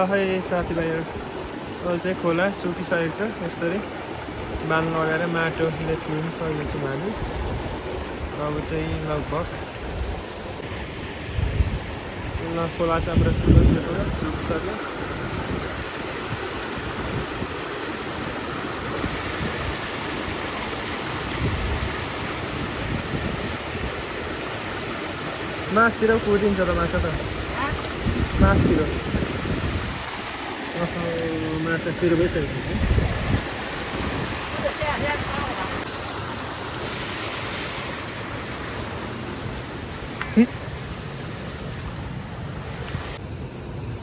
ल है साथीभाइहरू अहिले चाहिँ खोला सुकिसकेको छ यसरी बाँध लगाएर माटोले थुनिसकेको छौँ हामी अब चाहिँ लगभग ल खोला चाहिँ हाम्रो ठुलो छ सुकिसक्यो मासतिर कुदिन्छ त माछा त मासतिर माछा सुरु भइसकेको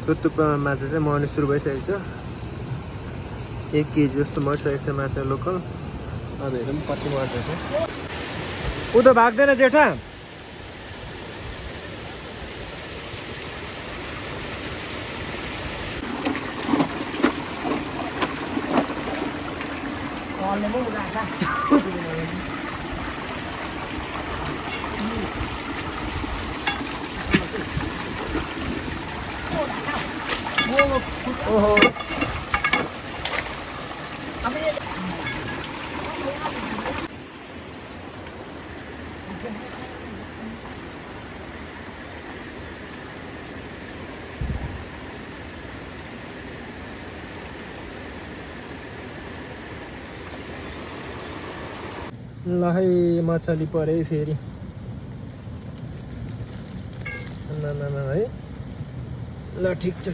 छ थुप्रोमा माछा चाहिँ मर्नु सुरु भइसकेको छ 1 केजी जस्तो मरिसकेको छ माछा लोकल अब हेरौँ कति मर्छ ऊ त भाग्दैन जेठा ओहो ल है मछली परे फेरि है ल ठिक छ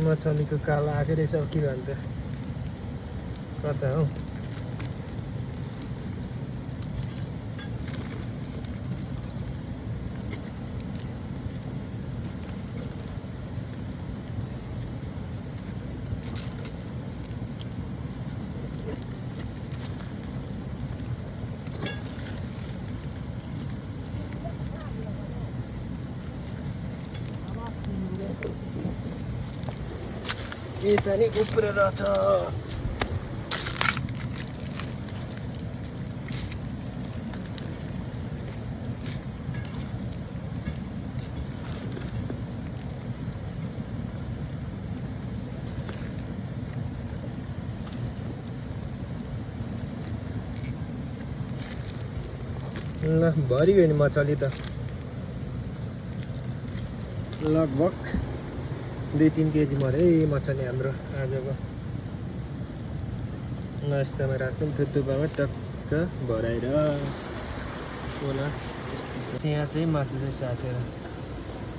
मछलीको कालो आएकै रहेछ अब के भन्छ कता हौ यता नि उफ्रेर छ ल भरि गयो नि मछली त लगभग 2-3 केजी मऱ्यो है मछली हाम्रो आजको ल यस्तोमा राख्छौँ थुप्रोमा टक्क भराएर खोला यहाँ चाहिँ माछा चाहिँ साटेर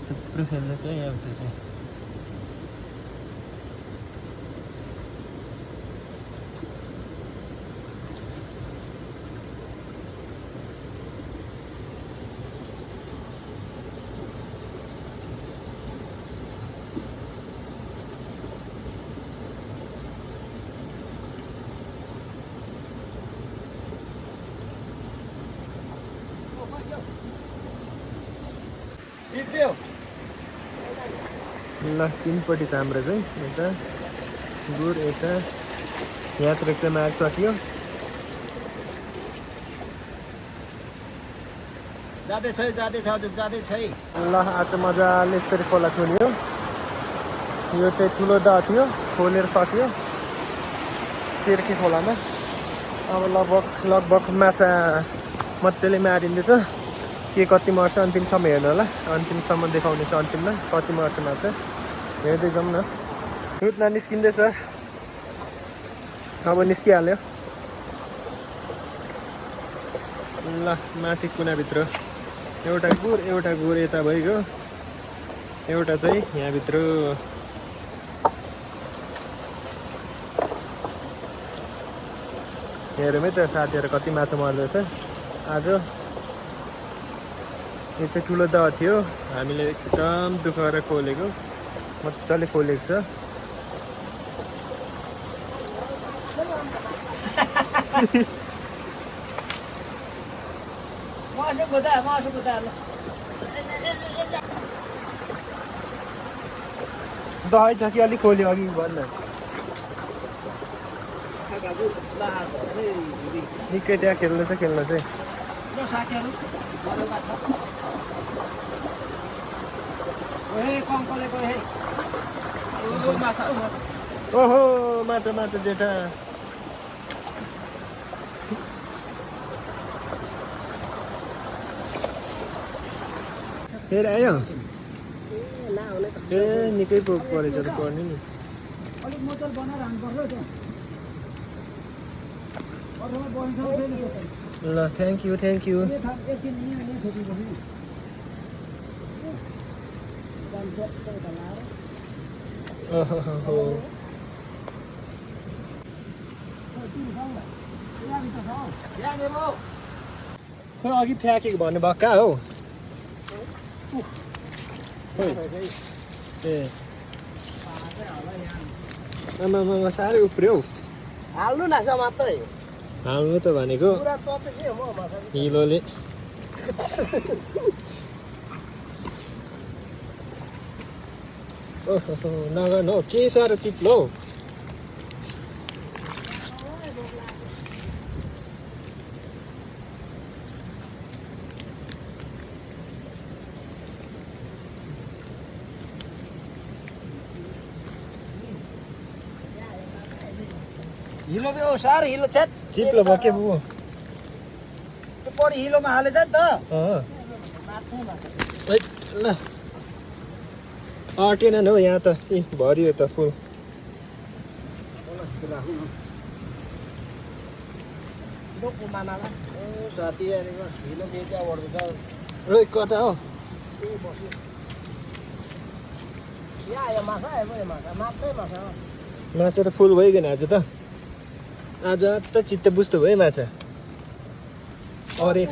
थुप्रो खेल्दैछ यहाँबाट चाहिँ ल 3पट्टि त हाम्रो चाहिँ यता गुड यता यात्रा एकदम आइसक्यो ल आज मजाले यसरी खोला छुन्यो यो चाहिँ ठुलो दह थियो खोलेर सक्यो चिर्के खोलामा अब लगभग माछा मजाले मारिँदैछ के कति मर्छ अन्तिमसम्म हेर्नु होला अन्तिमसम्म देखाउनेछ अन्तिममा कति मर्छ माछा हेर्दै जाउँ न दुधमा निस्किँदैछ अब निस्किहाल्यो ल माथि कुनाभित्र एउटा गुर यता भइगयो एउटा चाहिँ यहाँभित्र हेरौँ है त साथीहरू कति माछा मर्दैछ आज यो चाहिँ ठुलो दह थियो हामीले एकदम दुःख गरेर खोलेको मजाले खोलेको छ दही छ कि अलिक खोल्यो अघि भन्न निकै त्यहाँ खेल्नु चाहिँ 要啥天路？我都干他。ओहो माछा माछा जेठा फेरि आयो ए निकै परेछ त पर्ने नि ल थ्याङ्क यू ओहो खै अघि फ्याँकेको भन्ने भयो कहाँ हौ ए आमा साह्रै उफ्रियो हौ हाल्नु न मात्रै हाल्नु त भनेको हिलोले ओहो नगर्नु हौ के साह्रो चिप्लो हौ हिलो बे साह्रो हिलो छ्याट चिप्लो भयो के बुबु त्यो बढी हिलोमा हालेछ नि त ल अटेन नि हौ यहाँ त ए भरियो त फुल साथी हिलो बेच्दा ओर्दैछ रोइ कता हो यहाँ आयो माछा आयो माछा माछै माछा माछा त फुल भइगएन आज त चित्त बुझ्दो भयो माछा अरे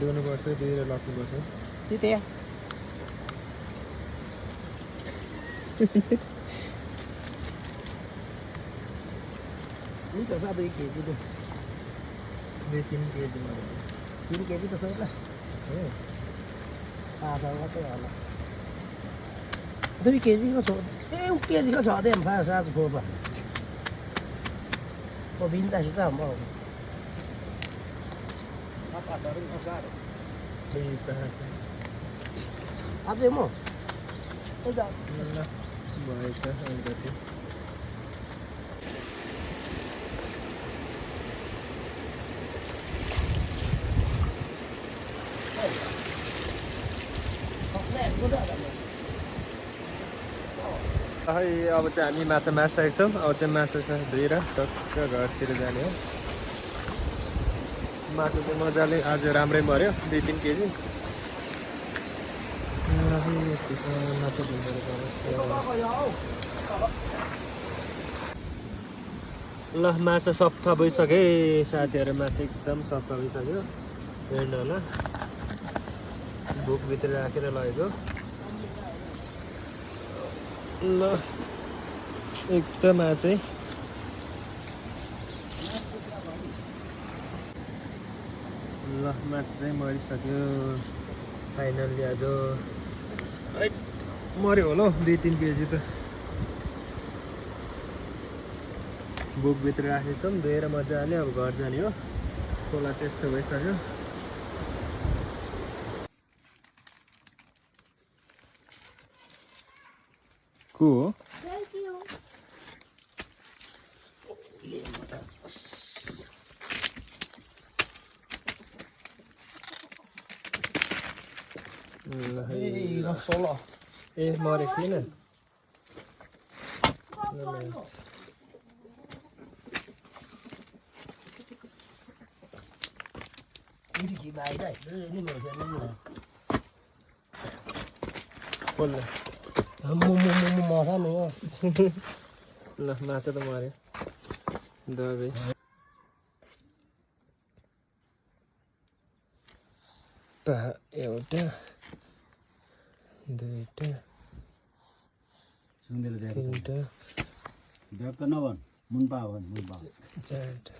धुनुपर्छ दिएर लग्नुपर्छ हुन्छ साह्रो 1 केजी त 2-3 केजी 3 केजी त सक्ला आधा मात्रै होला 2 केजीको छ 1 केजीको छ दे म साज खोप o binta shi ta mo apa sarin osar aje mo eda ल भएछ अलिकति है अब चाहिँ हामी माछा मारिसकेको छौँ अब चाहिँ माछा धोएर टक्क घरतिर जाने हो माछा चाहिँ मजाले आज राम्रै मऱ्यो 2-3 केजी यस्तो छ माछा धुँदो ल माछा सफा भइसके साथीहरू माछा एकदम सफा भइसक्यो हेर्नु होला भोकभित्र राखेर लगेको ल एकदम चाहिँ ल माछा चाहिँ मरिसक्यो फाइनल्ली आज मऱ्यो होला हौ 2-3 केजी त भोकभित्र राखेको छौँ धोएर मजाले अब घर जाने हो खोला त्यस्तो भइसक्यो को हो ए मरेको थिएन माछा नै हो ल माछा त मऱ्यो दबाई एउटा दुईटा सुन्देल तिनटा व्यक्त नभन् मुन पा भन् मुन पा 4टा